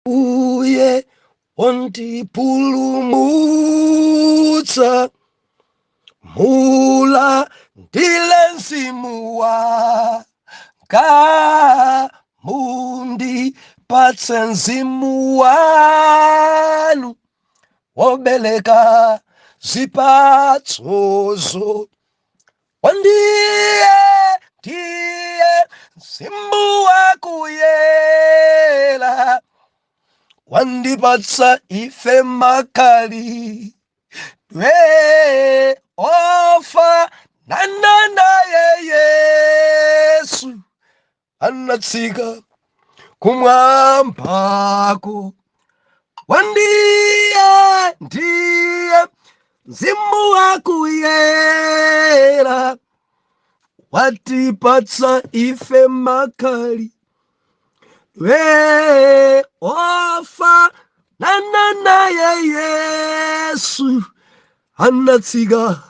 Ambuye wondipulumutsa, mulandile mzimu wanga, mundipatse mzimu wanu wobeleka zipatsozo. Wandiye ndiye mzimu wakuyela, wandipatsa ife makhalidwe ofanana naye Yesu anatsika kumwambako. Wandiye ndiye mzimu wakuyera, watipatsa ife makhalidwe ofanana naye Yesu anatsika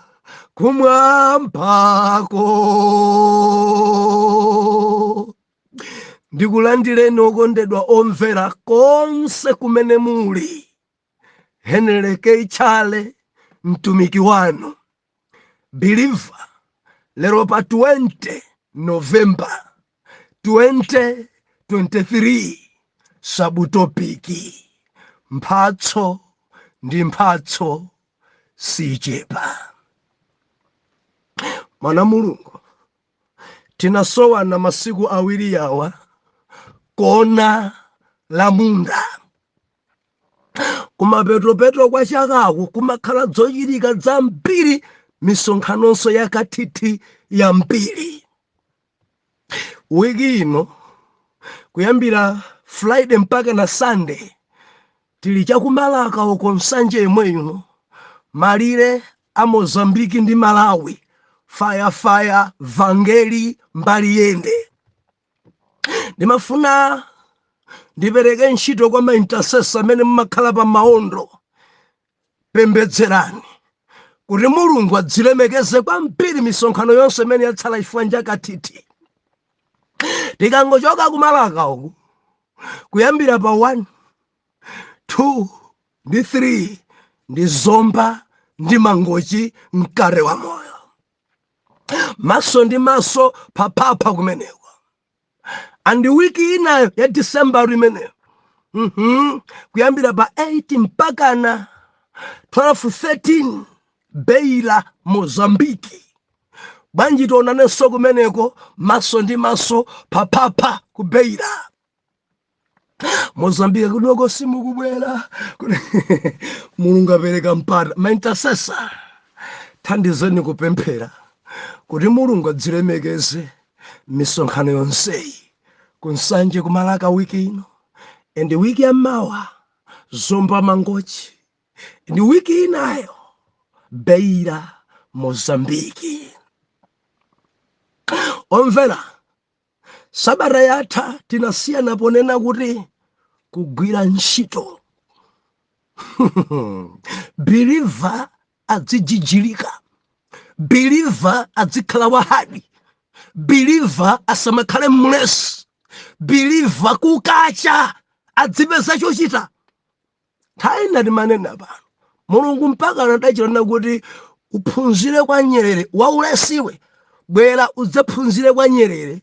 kumwambako. Ndikulandireni okondedwa omvera konse kumene muli. Henry K. Chale, mtumiki wanu believer, lero pa 20 November 2023, subtopic: mphatso ndi mphatso sichepa. Mwana Mulungu, tinasowana masiku awiri yawa kona la munda. Kumapetopeto kwa chakaku kumakhala zochitika zambiri, misonkhanonso yakathithi yambiri. Wiki ino kuyambira Friday mpaka na Sunday tili chakumalaka uko, Nsanje imwe ino, malire a Mozambiki ndi Malawi, fire fire vangeli mbali yende. Ndimafuna ndipereke ntchito kwa ma intercessor amene mumakhala pa maondo. Pembedzerani kuti Mulungu adzilemekeze kwambiri misonkhano yonse imene yatsala, chifukwa njakathithi. Tikangochoka kumalaka uku, kuyambira pa 1, 2 ndi 3 ndi Zomba ndi Mangochi, mkare wa moyo, maso ndi maso phaphapha kumeneko. And wiki inayo ya December imeneyo, kuyambira pa 8 mpaka na 12, 13, Beira, Mozambiki. Bwanji tionanenso kumeneko, maso ndi maso phaphapha ku Beira, Mozambiki. Kudoko simukubwera. Mulungu apereka mpata. Ma intercessor, thandizeni kupemphera kuti Mulungu adzilemekeze misonkhano yonseyi kunsanje, kumalaka wiki ino, and wiki yamawa Zomba, Mangochi, ndi wiki inayo Beira, Mozambiki. Omvera, sabata yatha tinasiyana ponena kuti kugwira ntchito, believer adzijijilika, believer adzikhala wa hard, believer asamakhale mlesi, believer kukacha adzipeza chochita. Nthawi ndati manena pano, Mulungu mpaka anadachitana kuti uphunzire kwa nyerere. Waulesiwe, bwera udzaphunzire kwa nyerere.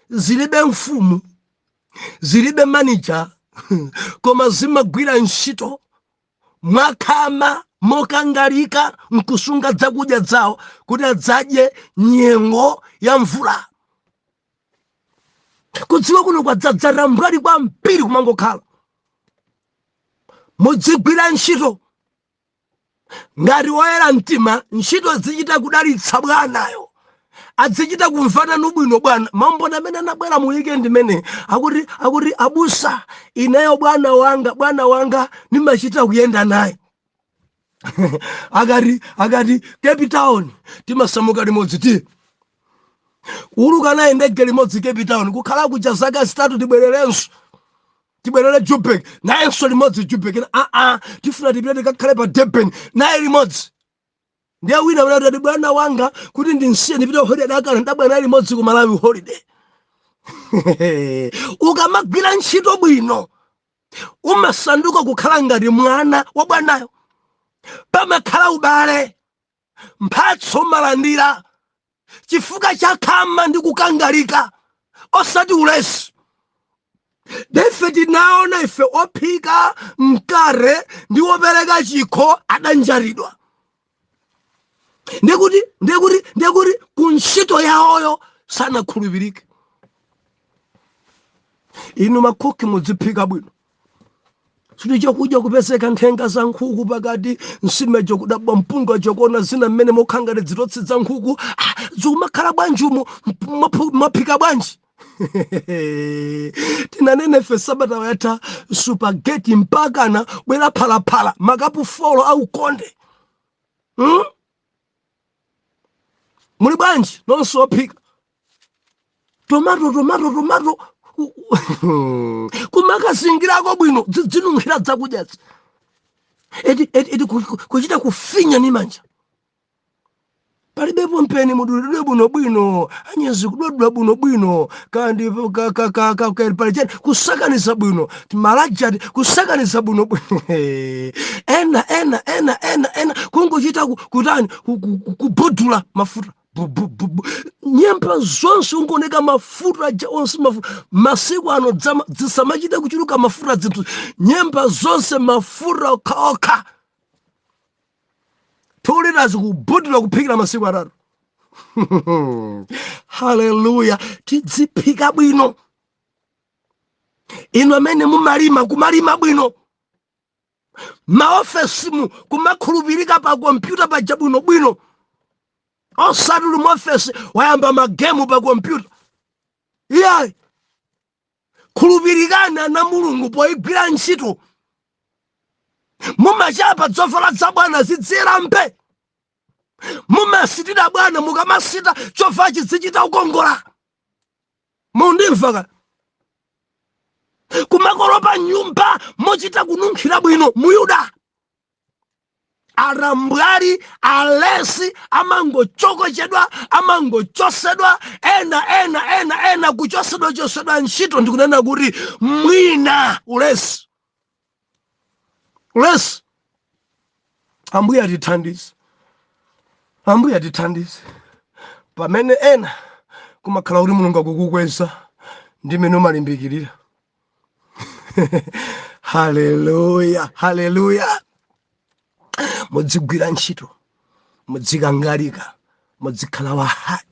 Zilibe mfumu, zilibe manager, koma zimagwira ntchito mwakhama, mokangalika, nkusunga zakudya zawo kuti adzadye nyengo ya mvula. Kudziwa kuno kwadzadzata mbwali kwambiri kumangokhala. Mudzigwira ntchito ngati woyera mtima. Ntchito zichita kudalitsa bwanayo, adzichita kumvana nubwino bwana. Mamboni amene anabwera mu weekend imene akuti, "Abusa, ineyo bwana wanga, bwana wanga nimachita kuyenda naye. Akati Cape Town, timasamuka limodzi, ti uluka naye ndege limodzi Cape Town, kukhala kuja zaka 3, tibwererenso, tibwerere Joburg nayenso limodzi Joburg. Aa, tifuna tipite tikakhale pa Durban naye limodzi." Ndiye wina unati, "Bwana wanga kuti ndinsiye ndipite holiday akale, ndabwera naye limodzi ku Malawi holiday." Ukamagwira ntchito bwino. Umasanduka kukhala ngati mwana wa bwanayo. Pamakhala ubale, mphatso umalandira chifukwa cha khama ndi kukangalika, osati ulesi. Ife tinaona ife ophika mkate ndi wopereka chikho adanjaridwa, ndikuti ku ntchito yawoyo sanakhulupirike. Inu makhoki, mudziphika bwino. Chinthu chakudya kupezeka nthenga za nkhuku pakati, nsimejo kudabwa, mpunga chokona zina mmene mokhangati dzitotsi za nkhuku. Ah, zikumakhala bwanji umu? Mwaphika bwanji? Tinanene ife sabata yatha, spaghetti mpakana bwera phalaphala, makapu 4 aukonde, Muli bwanji nonse ophika? Tomato, tomato, tomato, kumakazingirako bwino, zinunkhira zakudyazi. Eti kuchita kufinya ni manja, palibepo mpeni, mudulidwe bwinobwino, anyezi kudwadwa bwinobwino, kandi pali chani, kusakaniza bwino malajati, kusakaniza bwinobwino. Ena ena ena ena ena kungochita kutani, kubudula mafuta. Bu, bu, bu, bu. Nyemba zonse ungooneka mafuta aja onse mafuta. Masiku ano zisamachite kuchuluka mafuta zinthu, nyemba zonse mafuta okhaokha. 2 liters kubudula, kuphikira masiku 3. Haleluya! Tidziphika bwino. Inu amene mumalima, kumalima bwino. Maofesimu kumakhulupirika pa kompyuta paja bwinobwino, osati uli muofesi wayamba magemu pa kompyuta, iyayi. Khulupirikani ana Mulungu poigwira ntchito. Mumachapa dzovala za bwana zidzera mpe, mumasitira bwana, mukamasita chovala chizichita kukongola. Mundimva ka? Kumakolopa nyumba mochita kununkhira bwino. Muyuda arambwali alesi amangochokochedwa, amangochosedwa, ena ena ena ena kuchosedwa chosedwa ntchito. Ndikunena kuti mwina ulesi, ulesi. Ambuye atithandize, Ambuye atithandize. Pamene ena kumakhala kuti Mulungu akukukweza ndi mene umalimbikirira. Haleluya, haleluya! Mudzigwira ntchito, mudzikangalika, mudzikhala wa hard.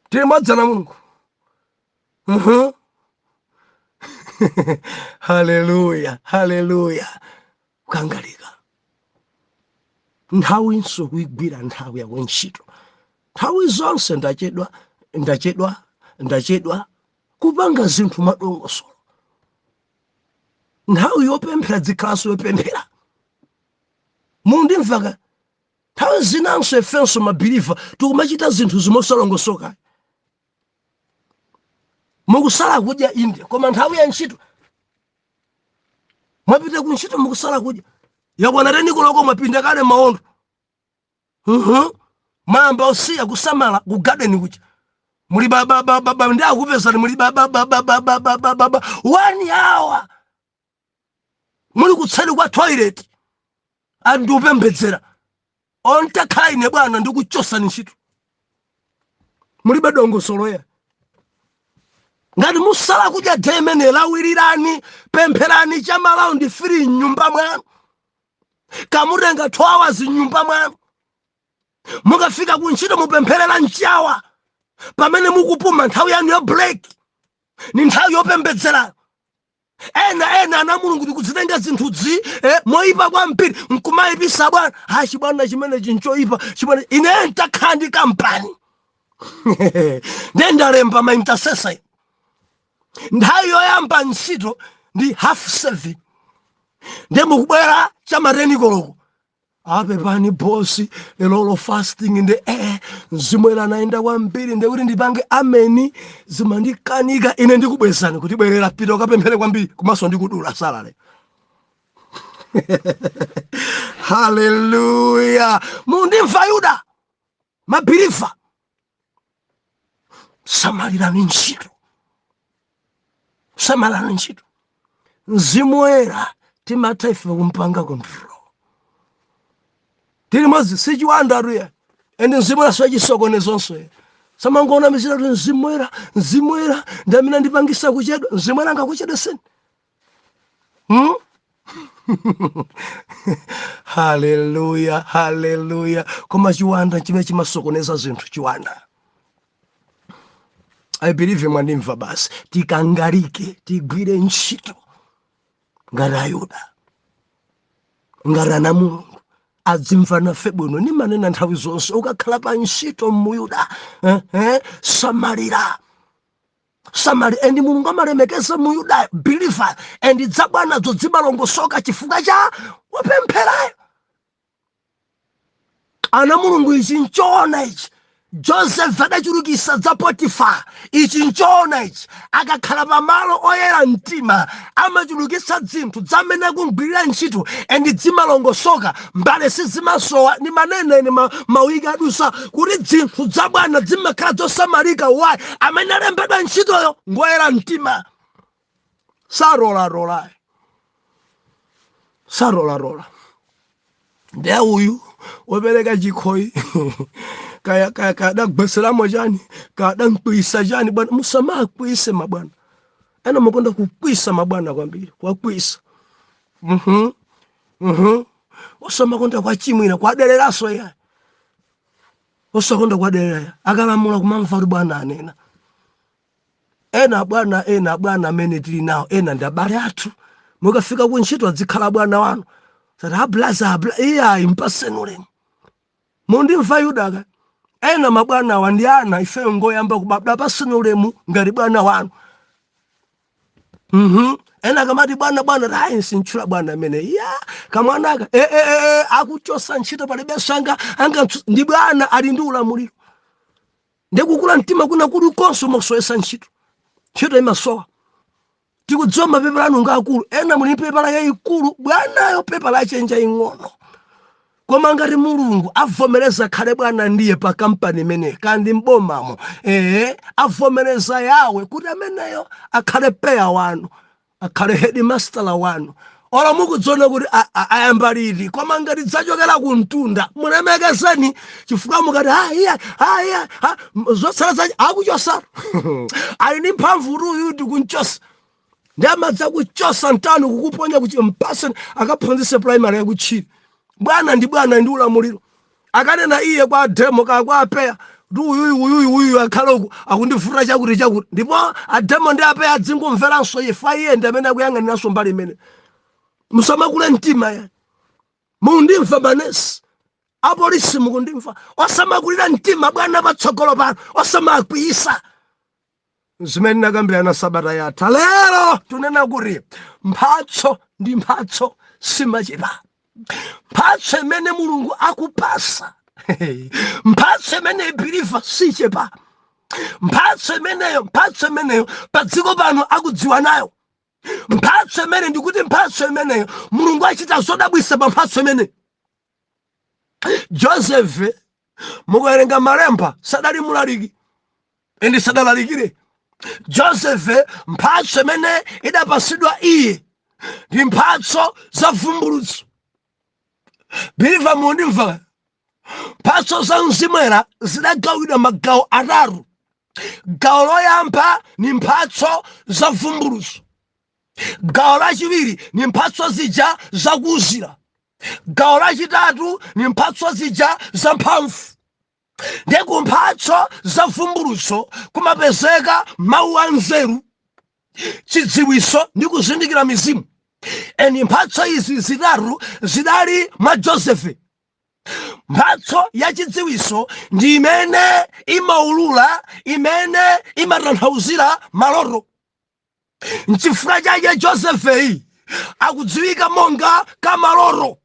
Tili modzana Mulungu. Haleluya, haleluya! Kukangalika, nthawinso kuigwira nthawi yako ntchito. Nthawi zonse ndachedwa, ndachedwa, ndachedwa. Kupanga zinthu mwadongosolo. Nthawi yopemphera dzikhalanso yopemphera. Mundimvaka? Nthawi zinanso ifenso ma believer tikumachita zinthu zimosalongosoka. Mukusala kudya, inde, koma nthawi ya ntchito mwapita ku ntchito mukusala kudya, yakwana 10 koloko, mwapinda kale maondo. Mwayamba usiya kusamala ku garden kuja, muli babababa, ndi akupezani muli bababababababa one hour, muli kutseri kwa toilet andi upembedzera. Ontakhala ine bwana ndikuchosani ntchito. Mulibe dongosolo ya. Ngati musala kudya day imene, lawirirani, pempherani cha ma round 3 mnyumba mwanu, kamutenga 2 hours mnyumba mwanu. Mukafika ku ntchito mupempherera mchawa pamene mukupuma, nthawi yanu ya break ni nthawi yopembedzera. Ena ena ana Mulungu tikudzitenga zinthuzi moyipa kwambiri, nkumayipisa bwana. Ha, chibwana chimene chinchoyipa chibwana. Ine ntakhala ndi kampani, ndiye ndalemba ma intercessor. Nthawi yoyamba ntchito ndi 7:30, ndiye mukubwera chama 10 koloko. "Apepani boss, lelolo fasting ndi mzimu ena anayenda kwambiri, ndikuti ndipange ameni zimandikanika." Ine ndikubwezani kuti bwerera, pita ukapemphere kwambiri, komanso ndikudula salary. Haleluya! Mundimva Yuda? Ma believer, samalirani ntchito, samalirani ntchito. Mzimu Woyera timatha ife kumpanga control. Tili modzi, sichiwanda atuya. And Mzimu Woyera siwachisokonezonso. Samangoona mizira kuti Mzimu Woyera, Mzimu Woyera ndi amene andipangisa kuchedwa. Mzimu Woyera angakuchedweseni? Hmm? Haleluya, haleluya. Koma chiwanda chimene chimasokoneza zinthu, chiwanda. I believe mwandimva. Basi, tikangalike, tigwire ntchito ngati Ayuda, ngati ana Mulungu adzimva nafe bwino. Nimanena nthawi zonse, ukakhala pa ntchito Mmuyuda, samalira, samali. And Mulungu amalemekeza Muyuda believer, and dzabwanazo zimalongosoka chifukwa cha wapempherayo. Ana Mulungu, ichi nchoona ichi. Joseph adachulukisa za Potifa. Ichi nchoona ichi. Akakhala pamalo oyera mtima, amachulukisa zinthu zamene akugwirira ntchito, and zimalongosoka. Mbale sizimasowa. Ni manene ni mawiki adusa kuti zinthu zabwana zimakhala zosamalika. Why? Amene alembedwa ntchitoyo ngoyera mtima, sarolarola, sarolarola. Ndiye uyu wopereka chikhoyi, kaya kaya kadagweseramo chani, kadamkwisa chani bwana. Musamakwise mabwana. Ena mukonda kukwisa mabwana kwambiri, kwakwisa. Osamakonda kwachimwira, kwadereraso ya, osakonda kwaderera ya. Akalamula, kumamva kuti bwana anena. Ena bwana, ena bwana amene tili nawo, ena ndi abale athu. Mukafika kuntchito, adzikhala bwana wanu, sati ablaza abla, iyayi, mpaseni ulemu. Mundimva Yudaka? Ena mabwana awa ndi ana, ifeyo ngoyamba kubabwa. Paseni ulemu ngati bwana wanu. Ena akamati bwana, bwana, tayi, sintchula bwana amene ya kamwanaka, akuchosa ntchito, palibenso anga anga ndi bwana, ali ndi ulamuliro. Ndikukula mtima kuna kulikonso mosoyesa ntchito, ntchito imasowa. Tikudziwa mapepala anu ngaakulu. Ena muli pepala yayikulu, bwanayo pepala achenja ing'ono. Koma ngati Mulungu avomereza khale bwana ndiye pa kampani imeneyi kandi mbomamo, avomereza yawe kuti ameneyo akhale PEA wanu, akhale headmaster wanu, olo mukudziona kuti ayamba liti, koma ngati dzachokera ku mtunda, mulemekezeni, chifukwa mukati iya iya, zotsala zache akuchosa. Ali ndi mphamvu kuti uyu ndikunchosa, ndi amadza kuchosa mtani, kukuponya kuti mpase akaphunzitse primary yakutchire. Bwana ndi bwana, ndi ulamuliro. Akanena iye kwa demo ka kwa aPEA kuti uyuyu, uyuyu, uyuyu akhale uku, akundivuta chakuti chakuti, ndipo ademo ndi aPEA adzingomveranso iye, fa iye ndi amene akuyang'aniranso mbali imene. Musamakule mtima ya. Mundimva manesi, apolisi, mukundimva? Osamakulira mtima bwana patsogolo pano, osamakwiyisa. Zimene nakambirana sabata yatha, lero tunena kuti mphatso ndi mphatso, simachepa. Mphatso imene Mulungu akupasa, mphatso imene ibeliever, sichepa. Mphatso imeneyo, mphatso imeneyo pa dziko pano akudziwa nayo. Mphatso imene ndikuti mphatso imeneyo, Mulungu achita zodabwisa pa mphatso imeneyo. Joseph, mukuwerenga malemba, sadali mulaliki and sadalalikire. Joseph, mphatso imene idapasidwa iye ndi mphatso za vumbulutso. Believer, mundimva? Mphatso za Mzimu zidagawidwa magawo atatu. Gawo loyamba ni mphatso za vumbulutso, gawo lachiwiri ni mphatso zija zakuuzira, gawo lachitatu ni mphatso zija za mphamvu. Ndi ku mphatso za vumbulutso kumapezeka mawu a nzeru, chidziwiso ndi kuzindikira mizimu. And mphatso izi zitatu zidali mwa Josefe. Mphatso ya chidziwiso ndi imene imaulula, imene imatanthauzira maloto. Nchifukwa chake Josefeyi akudziwika monga kamaloto,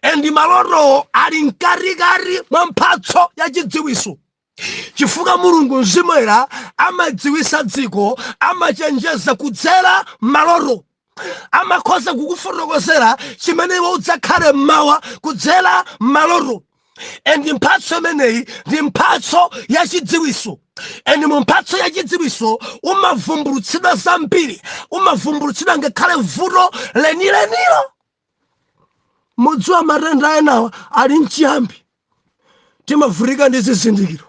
and malotowo ali mkatikati mwa mphatso ya chidziwiso, chifukwa Mulungu Mzimu amadziwisa dziko, amachenjeza kudzera maloto, amakhoza kukufotokozera chimene iwe udzakhale mmawa kudzera maloto. And mphatso imeneyi ndi mphatso ya chidziwiso. And mu mphatso ya chidziwiso umavumbulutsidwa zambiri, umavumbulutsidwa ngakhale vuto lenilenilo. Mudziwa, matenda enawa ali mchiyambi, timavutika ndi zizindikiro,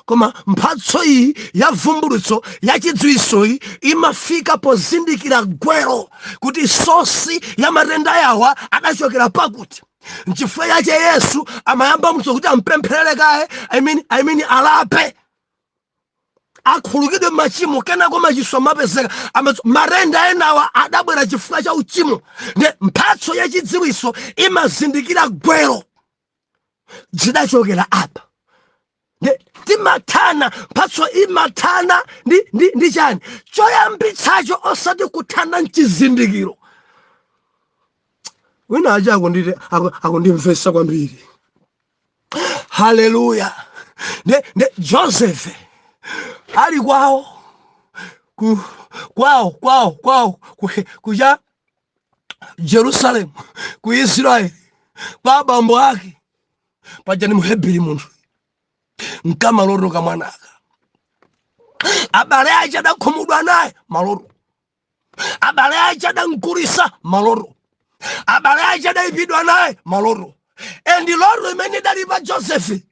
koma mphatso iyi ya vumbulutso ya chidziwisoyi imafika pozindikira gwero, kuti source ya matenda yawa adachokera pakuti. Nchifukwa yache Yesu amayamba mso kuti ampempherere kaye, I mean alape, akhululukidwe machimo, kenako machiso amapezeka. Matenda enawa adabwera chifukwa cha uchimo. Ndi mphatso ya chidziwiso imazindikira gwero zidachokera apa. Ndi timathana, mphatso imathana ndi chani? Choyambitsacho, osati kuthana mchizindikiro. Wina aja akundimvesa kwambiri. Haleluya! Ndi Joseph ali kwawo ku kwawo kwawo kwawo kucha Jerusalemu, ku Israeli, kwa abambo ake paja ni Muhebiri. Munthu nkamaloto kamwanaka, abale ache adakhumudwa naye, maloto. Abale ache adamgulisa, maloto. Abale ache adayipidwa naye, maloto. And loto imene idali pa Josefi,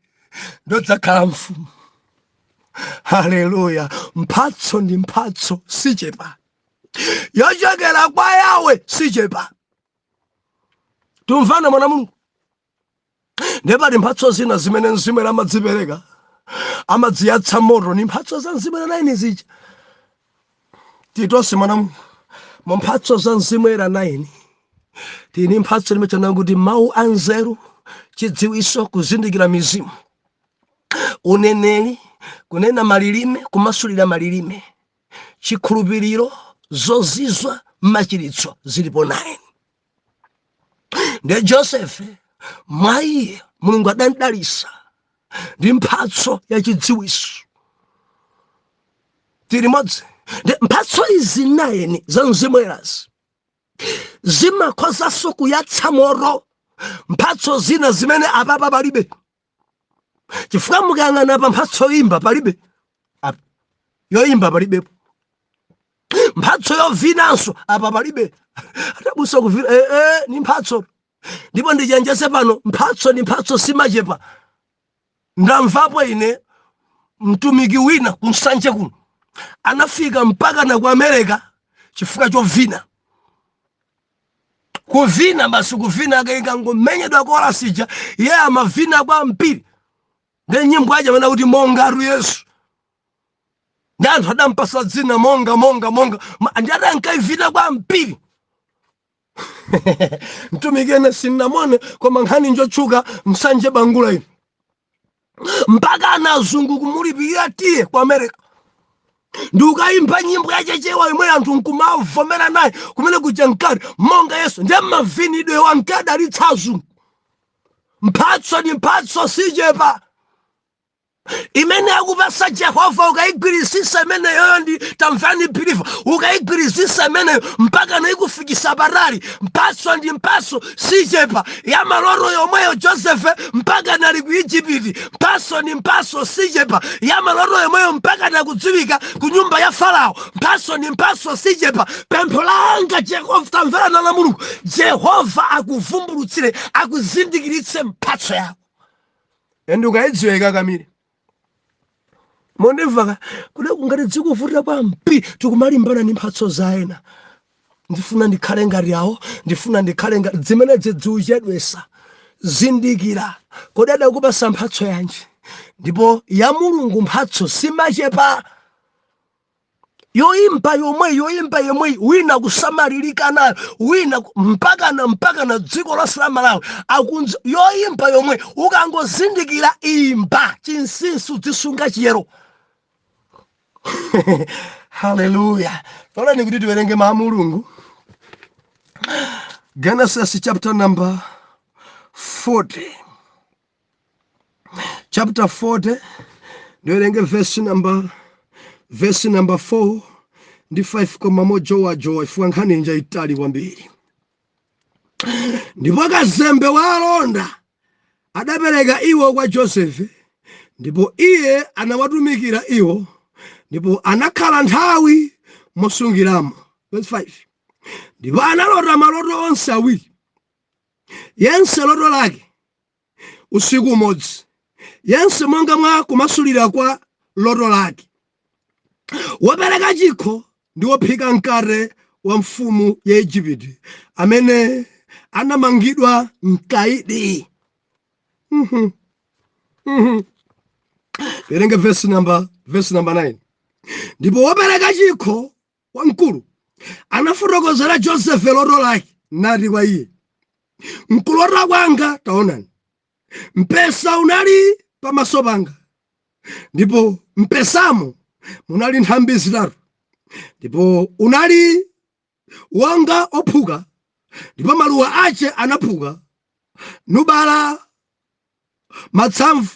ndodzakhala mfumu. Haleluya! Mphatso ndi mphatso, sichepa. Yochokera kwa Yawe sichepa. Tumvana, mwana Mulungu? Ndepali mphatso zina zimene Mzimu amadzipereka, amadziyatsa moto, ni mphatso za Mzimu 9 zija. Titonse, mwana Mulungu, mu mphatso za Mzimu era 9 tini mphatso limene kuti mawu anzeru, chidziwiso, kuzindikira mizimu, uneneri, kunena malilime, kumasulira malilime, chikhulupiriro, zozizwa, machiritso. Zilipo 9. Ndiye Josefe, mwa iye Mulungu adamdalisa ndi mphatso ya chidziwiso. Tili modzi? Ndi mphatso izi 9 za Mzimu Woyerazi zimakhozanso kuyatsa moto mphatso zina zimene apapa palibe, chifukwa mukayang'ana pa mphatso yoyimba palibe apa, yoyimba palibepo. Mphatso yovinanso apa palibe. Atabusa kuvina, ni mphatso. Ndipo ndichenjese pano, mphatso ni mphatso, simachepa. Ndamvapo ine mtumiki wina kunsanje kuno anafika mpaka na ku America chifukwa chovina. Kuvina basi, kuvina ikangomenyedwa chorus ija, iye amavina kwambiri. Ndi nyimbo aja amene kuti "Mongatu Yesu", ndi anthu adampasa dzina "Monga, Monga, Monga". Ndi adankaivina kwambiri mtumiki. Ene sinnamone, koma nkhani njotchuka msanje bangula ino, mpaka ana azungu kumulipirira tiye ku America ndi ukayimba nyimbo yachechewa imwe, anthu nkumavomera naye kumene kuja mkati "Monga Yesu". Ndiye mavinidwe wankadalitsa azungu. Mphatso ni mphatso, sichepa. Imene akupasa Jehova, ukayigwirizisa imeneyoyo, ndi tamvani believer, ukayigwirizisa imeneyo mpaka naikufikisa patali. Mphatso ndi mphatso, sichepa. Ya maloto yomweyo, Josefe mpaka nali ku Ijipiti. Mphatso ndi mphatso, sichepa. Ya maloto yomweyo mpaka nakudziwika ku nyumba ya Farao. Mphatso ndi mphatso, sichepa. Pempho langa, Jehova, tamverana la Mulungu, Jehova akuvumbulutsire, akuzindikiritse mphatso yako, and ukayidziwa ikakamire. Mondimva kude? Ngati dzikuvuta kwambiri, tikumalimbana ndi mphatso za ena. Ndifuna ndikhale ngati awo, ndifuna ndikhale ngati zimene zidziuchedwesa. Zindikira, kodi adakupasa mphatso yanji? Ndipo ya Mulungu mphatso simachepa. Yoimba yomwe, yoimba yomwe, wina kusamalirika nayo, wina mpakana dziko lonse la Malawi akunzi yoimba yomwe. Ukangozindikira, imba chinsinsi, udzisunga chiyero. Haleluya! Toleni kuti tiwerenge mawu a Mulungu, Genesis chapter number 40, chapter 40. Ndiwerenge verse number 4 ndi 5, koma mojowajowa chifukwa nkhani inja itali kwambiri. Ndipo kazembe wa alonda Adapereka iwo kwa Josefe, ndipo iye anawatumikira iwo, ndipo anakhala nthawi mosungiramo. Verse 5. Ndipo analota maloto onse awiri, yense loto lake usiku umodzi, yense monga mwa kumasulira kwa loto lake. Wopereka chikho ndi wophika mkate wa mfumu ya Igupto amene anamangidwa mkaidi. Tiwerenge verse number 9. Ndipo wopereka chikho wamkulu anafotokozera Josefe loto lake, nati kwa iye, mkulota kwanga, taonani, mpesa unali pamaso panga, ndipo mpesamo munali nthambi zitatu, ndipo unali wonga ophuka, ndipo maluwa ache anaphuka, nubala matsamvu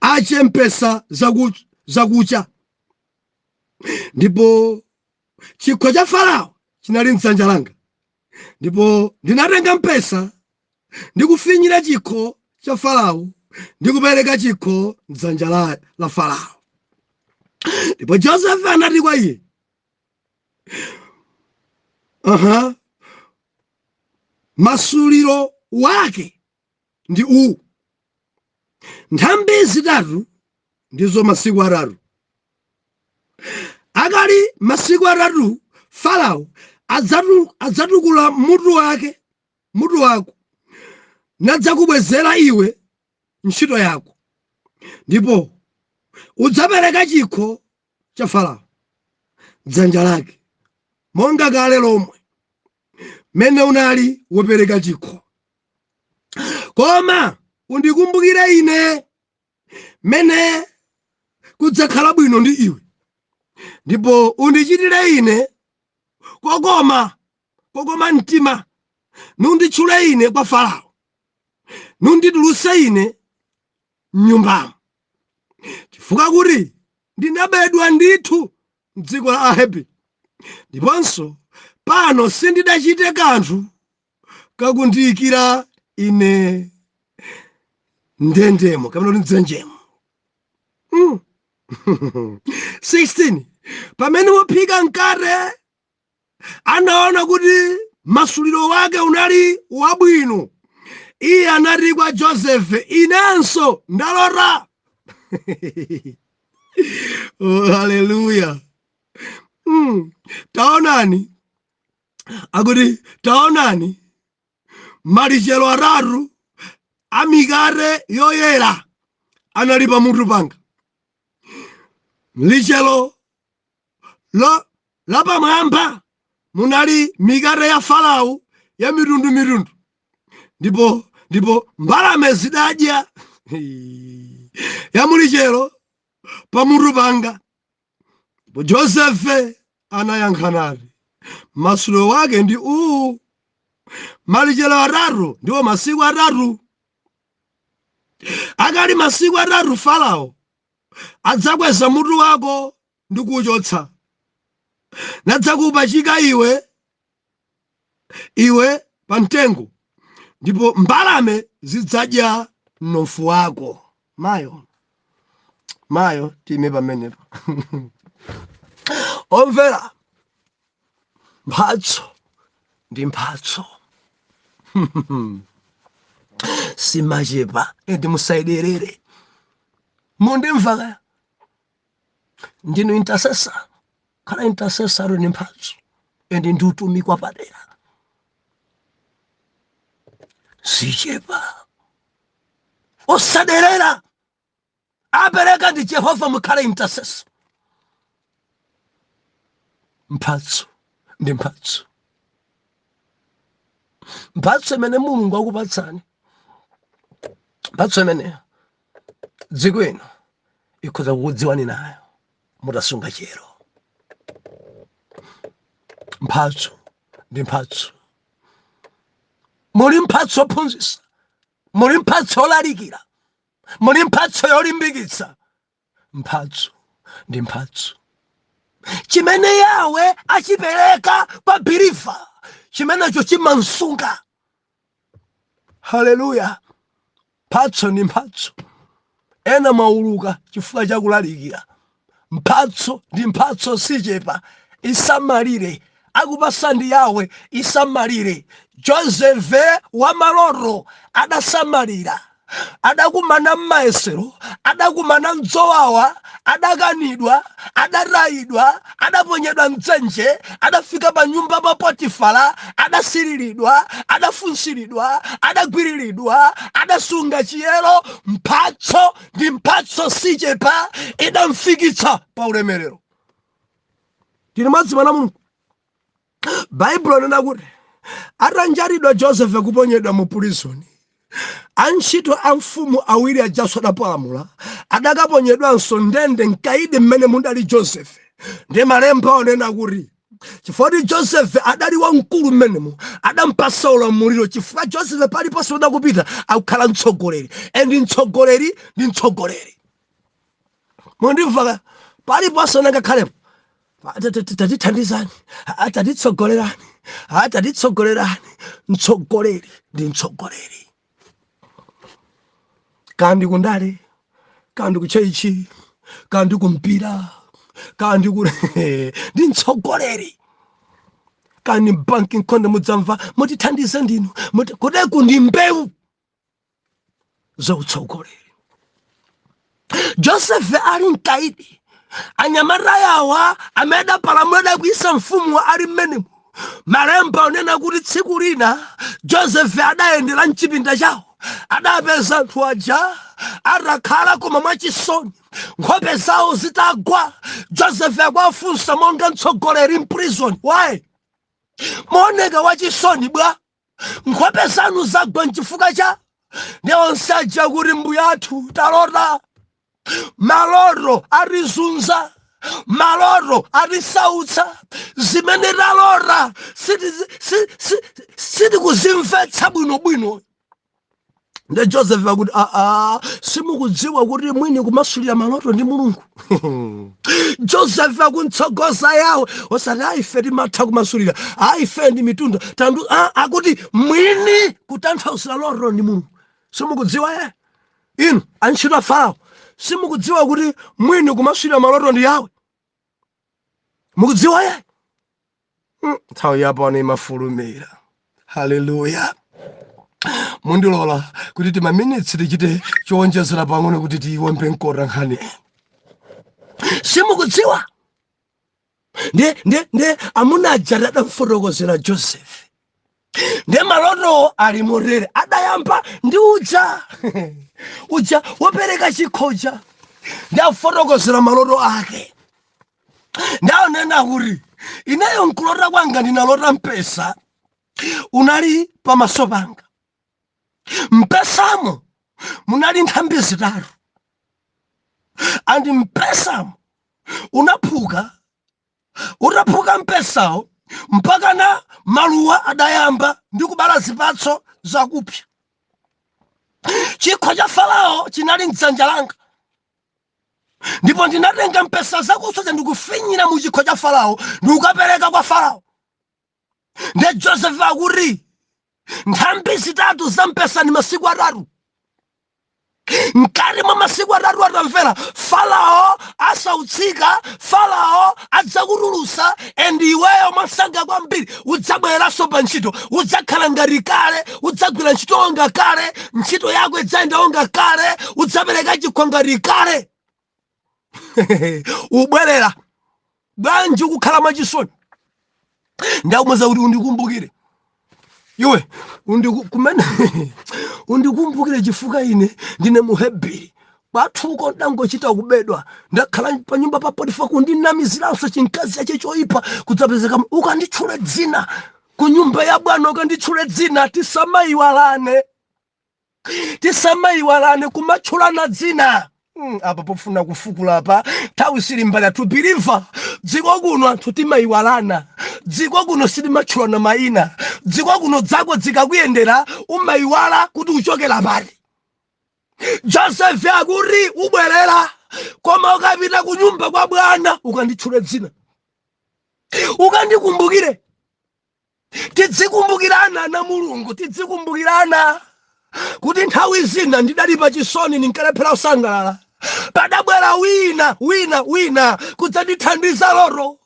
ache mpesa zakucha. Ndipo chikho cha Farao chinali mdzanja langa, ndipo ndinatenga mpesa ndikufinyira chikho cha Farao, ndikupereka chikho mdzanja la Farao. Ndipo Josefe anati kwa iye, aha, masuliro wake ndi uwu: nthambi zitatu ndizo masiku atatu. Akali masiku atatu Farao adzatukula mutu wako, nadzakubwezera iwe ntchito yako, ndipo udzapereka chikho cha Farao dzanja lake monga kale lomwe mene unali wopereka chikho. Koma undikumbukire ine mene kudzakhala bwino ndi iwe, ndipo undichitire ine kokoma mtima, nunditchule ine kwa Farao, nunditulutse ine mnyumbamo, chifukwa kuti ndinabedwa ndithu mdziko la Ahebri, ndiponso pano sindidachite kanthu kakundiyikira ine ndendemo kapena kuti mdzenjemo. 16 Pamene wophika mkate anaona kuti masuliro wake unali wabwino, iye anati kwa Josefe, inenso ndalota. Oh, haleluya! Taonani, akuti taonani, malichero atatu amikate yoyera anali pamutu panga. Lichero lapamwamba munali mikate ya Farao ya mitundumitundu, ndipo mbalame zidadya ya mulichero pamutu panga. Ndipo Josefe anayankha nati, masuliro wake ndi uwu: malichero atatu ndiwo masiku atatu. Akali masiku atatu Farao adzakweza mutu wako ndi kuwuchotsa, nadzakupachika iwe pa mtengo, ndipo mbalame zidzadya mnofu wako. Mayo, mayo, time pamenepo. Omvera, mphatso ndi mphatso, simachepa, ende musayiderere. Mundimva kaya ndinu intercessor, khala intercessor ni mphatso, ende ndi utumiki wapadera, sichepa, osaderera. Apereka ndi Jehova. Mukhale intercessor. Mphatso ndi mphatso. Mphatso imene Mulungu akupatsani, mphatso imeneyo dziko ino ikhoza kukudziwani nayo mutasunga chero. Mphatso ndi mphatso. Muli mphatso yophunzitsa, muli mphatso yolalikira, muli mphatso yolimbikitsa. Mphatso ndi mphatso. Chimene Yawe achipereka kwa believer, chimenecho chimansunga. Haleluya! Mphatso ndi mphatso. Ena mwauluka chifukwa chakulalikira. Mphatso ndi mphatso, sichepa, isamalire. Akupasa ndi Yawe, isamalire. Josefe wamaloto adasamalira. Adakumana m'mayesero, adakumana mzowawa, adakanidwa, adatayidwa, adaponyedwa mdzenje, adafika pa nyumba pa Potifara, adasiriridwa, adafunsiridwa, adagwiriridwa, adasunga chiyero. Mphatso ndi mphatso, sichepa, idamfikitsa pa ulemerero. Tili madzi mana Mulungu. Baibulo nena kuti atanjaridwa Josefe kuponyedwa mu prison, antchito a mfumu awiri ajaso adapalamula, adakaponyedwanso ndende mkaidi mmene mudali Josefe. Ndi malemba onena kuti chifukwa kuti Josefe adali wamkulu mmenemo, adampasa ulamuliro, chifukwa Josefe paliponse udakupita akukhala mtsogoleri, and mtsogoleri ndi mtsogoleri. Mundimva? Paliponse nangakhalepo, "Tatithandizani, tatitsogolerani, tatitsogolerani." Mtsogoleri ndi mtsogoleri, kandi kundale, kandi ku church, kandi kumpira, kandi ku ndi mtsogoleri, kandi mbanki nkhonde, mudzamva, "Mutithandize ndinu." Kuteku ndi mbewu zautsogoleri. Josefe ali mkaidi, anyamata yawa amene adapalamula, adakwiyitsa mfumu, ali mmenemo. Malemba onena kuti tsiku lina Josefe adayendera mchipinda chawo, adapeza anthu aja atakhala koma mwachisoni, nkhope zawo zitagwa. Josefe akuwafunsa monga mtsogoleri m'prison, "Why muoneka wachisoni bwa? Nkhope zanu zagwa nchifukwa cha?" Ndi onse aja kuti, "Mbuyathu, talota maloto, atizunza maloto, atisautsa. Zimene talota sitikuzimvetsa bwinobwino." Ndi Joseph akuti, "Aa, simukudziwa kuti mwini kumasulira maloto ndi Mulungu?" Joseph akuntsogoza Yawe, osati aife timatha kumasulira, aife ndi mitunda tandu. Akuti mwini kutanthauzira loto ndi Mulungu. Simukudziwa ye inu antchito a Farao? Simukudziwa kuti mwini kumasulira maloto ndi Yawe? Mukudziwa ye?" Nthawi yapano imafulumira. Haleluya! Mundilola kuti timaminitsi tichite chowonjezera pang'ono kuti tiyiwombe mkota nkhani. Simukudziwa? Ndiye amuna aja adamfotokozera Joseph. Ndiye maloto ali motere. Adayamba ndi uja wopereka chikhoja, ndi afotokozera maloto ake. Ndaonena kuti, "Ineyo nkulota kwanga ndinalota mpesa unali pamaso panga. Mpesamo munali nthambi zitatu, and mpesamo unaphuka. Utaphuka mpesawo, mpaka na maluwa adayamba ndi kubala zipatso zakupsa. Chikho cha Farao chinali mdzanja langa, ndipo ndinatenga mpesa zakuswa ndikufinyira mu chikho cha Farao ndikukapereka kwa Farao." Ndiye Joseph akuti, "Nthambi zitatu za mpesa ni masiku 3. Mkati mwa masiku 3, atamvera, Farao asautsika, Farao adzakutulusa, and iweyo mwasanga kwambiri udzabwereranso pa ntchito, udzakhala ngati kale, udzagwira ntchito wonga kale, ntchito yako idzayenda wonga kale, udzapereka chikho ngati kale. Ubwerera bwanji ukukhala mwachisoni?" Ndakumuza kuti, "Undikumbukire iwe, kumene undikumbukire, chifukwa ine ndine Muhebiri. Kwathuko ndangochita kubedwa, ndakhala pa nyumba pa Potifa, kundinamiziranso chinkazi chache choyipa, kudzapezeka. Ukanditchule dzina ku nyumba ya bwana, ukanditchule dzina." Tisamayiwalane, tisamayiwalane kumatchulana dzina. Apa pofuna kufukula pa nthawi sili mbali athu believer. Dziko kuno anthu timayiwalana, dziko kuno sitimatchulana mayina. Dziko kuno dzako zikakuyendera umayiwala kuti uchokera pati. Joseph akuti, "Ubwerera, koma ukapita ku nyumba kwa bwana ukanditchule dzina, ukandikumbukire." Tidzikumbukirana na Mulungu, tidzikumbukirana. Kuti nthawi zina ndidali pa chisoni, ndinkalephera kusangalala. Padabwera wina wina wina kudzandithandiza loto.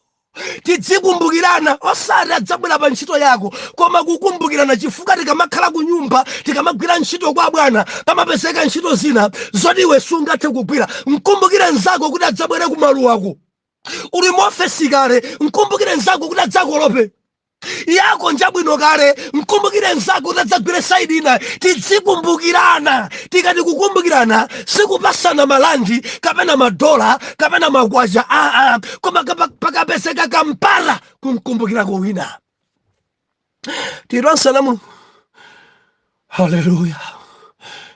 Tidzikumbukirana, osati adzabwera pa ntchito yako, koma kukumbukirana, chifukwa tikamakhala ku nyumba, tikamagwira ntchito kwa bwana, pamapezeka ntchito zina zoti iwe sungathe kugwira. Mkumbukire mnzako kuti adzabwere kumaluwako. Uli muofesi kale, mkumbukire mnzako kuti adzakolope. Yako njabwino kale, mkumbukire mnzako kuti adzagwire side ina. Tidzikumbukirana. Tikati kukumbukirana, sikupasana malandi kapena madola kapena makwacha, aa, koma pakapezeka kampara kumkumbukirako wina. Tilonsana Mulungu. Haleluya!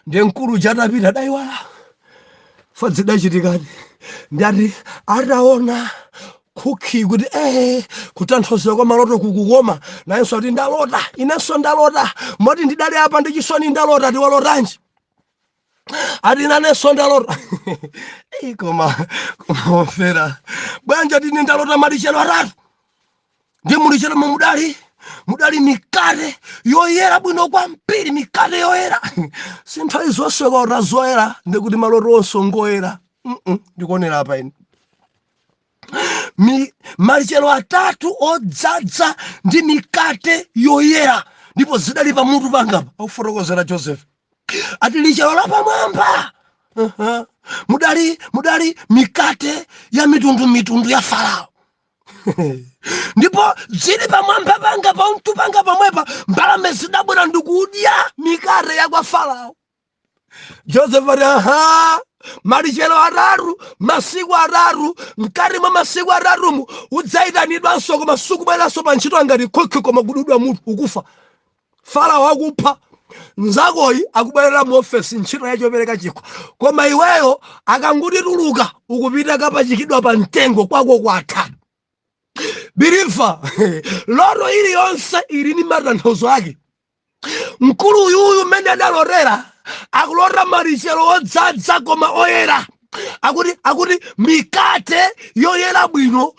Ndiye mkulu jatapita dayiwala fadzidachitikadi. Ndati ataona khukhi kuti kutanthauzira kwa maloto kukukoma, nayenso ati, "Ndalota, inenso ndalota, moti ndidali apa ndi chisoni, ndalota." Tiwalotanji? Ati, "Nanenso ndalota." Koma omvera bwanja, tini ndalota malichero atatu, ndi mulichero mudali mikate yoyera bwino kwambiri, mikate yoyera. Si nthawi zonse ukaota zoyera ndikuti maloto onse ngoyera. Ndikuonera apa ine. Malichero atatu odzadza ndi mikate yoyera, ndipo zidali pamutu pangapa. Akufotokozera Joseph, ati lichero lapamwamba mudali mikate ya mitundu mitundu ya Farao, ndipo zili pamwamba panga, pamutu panga pamwepa, mbalame zidabwera ndikudya mikate ya kwa Farao. Joseph ati, "Aha, malichero atatu, masiku atatu. Mkati mwa masiku atatumu udzayitanidwanso, koma sukubweranso pa ntchito ngati khukhi, koma kududwa mutu, ukufa. Farao akupha. Nzakoyi akubwerera mu ofesi, ntchito yachopereka chikho, koma iweyo akanguti tuluka, ukupita kapachikidwa pa mtengo, kwako kwatha." Believer, loto iliyonse ili ndi matanthauzo ake. Mkulu uyuyu mmene adalotera, akulota malichero odzadza koma oyera, akuti mikate yoyera bwino,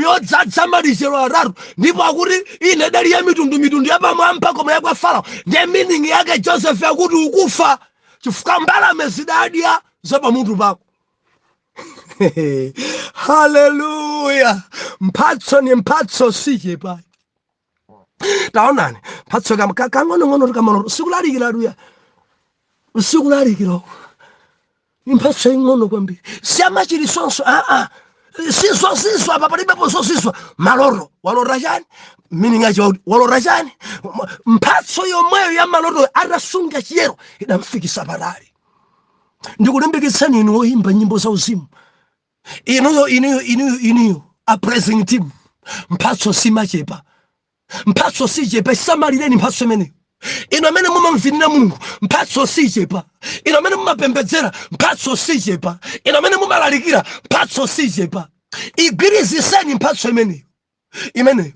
yodzadza malichero atatu, ndipo akuti ine dali ya mitundu mitundu yapamwamba koma ya kwa Farao. Ndiye meaning yake, Joseph akuti ukufa chifukwa mbalame zidadya zapamutu pako. Haleluya! Mphatso ni mphatso, sichepa. Taonani mphatso kang'onong'ono kamaloto, sikulalikira luya, sikulalikira, ni mphatso ing'ono kwambiri, siyamachirisonso, aa, sizozizwa apa, palibepo zozizwa. Maloto, walota chani? Meaning acho walota chani? Mphatso yomweyo ya maloto, atasunga chiyero, idamfikisa patali. Ndikulimbikitsani inu oyimba nyimbo za uzimu, inuyo, inuyo, inuyo, inuyo a praising team, mphatso simachepa, mphatso sichepa. Isamalireni mphatso imeneyo. Inu amene mumamvinira Mulungu, mphatso sichepa. Inu amene mumapembedzera, mphatso sichepa. Inu amene mumalalikira, mphatso sichepa. Igwiriziseni mphatso imeneyo, imeneyo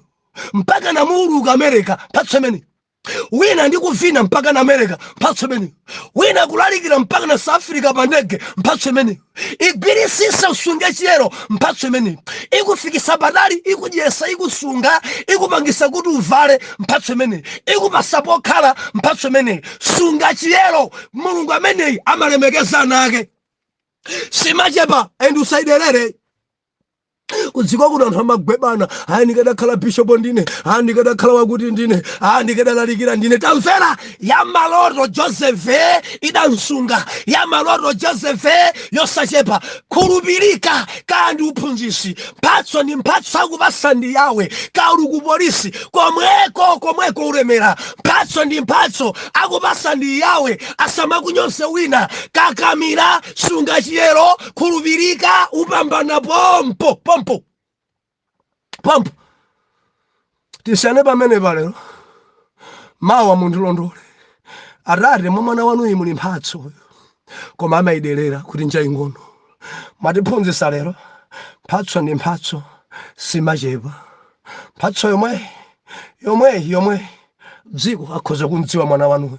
mpaka namuuluka America, mphatso imeneyo. Wina ndi kuvina mpaka na America, mphatso imeneyo. Wina kulalikira mpaka na South Africa pa ndege, mphatso imeneyo. Igwirisise, usunge chiyero mphatso imeneyo. Ikufikisa patali, ikudyesa, ikusunga, ikupangisa kuti uvale mphatso imeneyo, ikupasa pokhala mphatso imeneyo. Sunga chiyero. Mulungu ameneyi amalemekeza ana ake. Simachepa and usayiderere. Kudziko kuno anthu amagwebana, "Ayi, ndikadakhala bishop ndine, ayi, ndikadakhala wakuti ndine, ayi, ndikadalalikira ndine." Tamvera, ya maloto Josefe idamsunga, ya maloto Josefe yosachepa. Khulupirika. Kandi uphunzisi, mphatso ndi mphatso, akupasa ndi Yawe. Kauli ku polisi komweko, komweko ulemera. Mphatso ndi mphatso, akupasa ndi Yawe, asamakunyose wina. Kakamira, sunga chiyero, khulupirika, upambana pompo pompo pompo. Tisiyane pamene palero, mawa mundilondole. Atate, mwa mwana wanuyi muli mphatso, koma amayiderera kuti njaying'ono. Mwatiphunzitsa lero, mphatso ndi mphatso, simachepa. Mphatso yomwe yomwe yomwe dziko akhoza kumdziwa mwana wanuyo.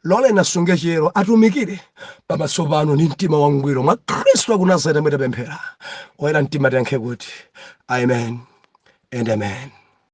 Loleni asunge chiyero, atumikire pamaso pano ndi mtima wangwiro. Mwa Khristu aku Nazareti mwetapemphera, oyera mtima tiyankhe kuti amen and amen.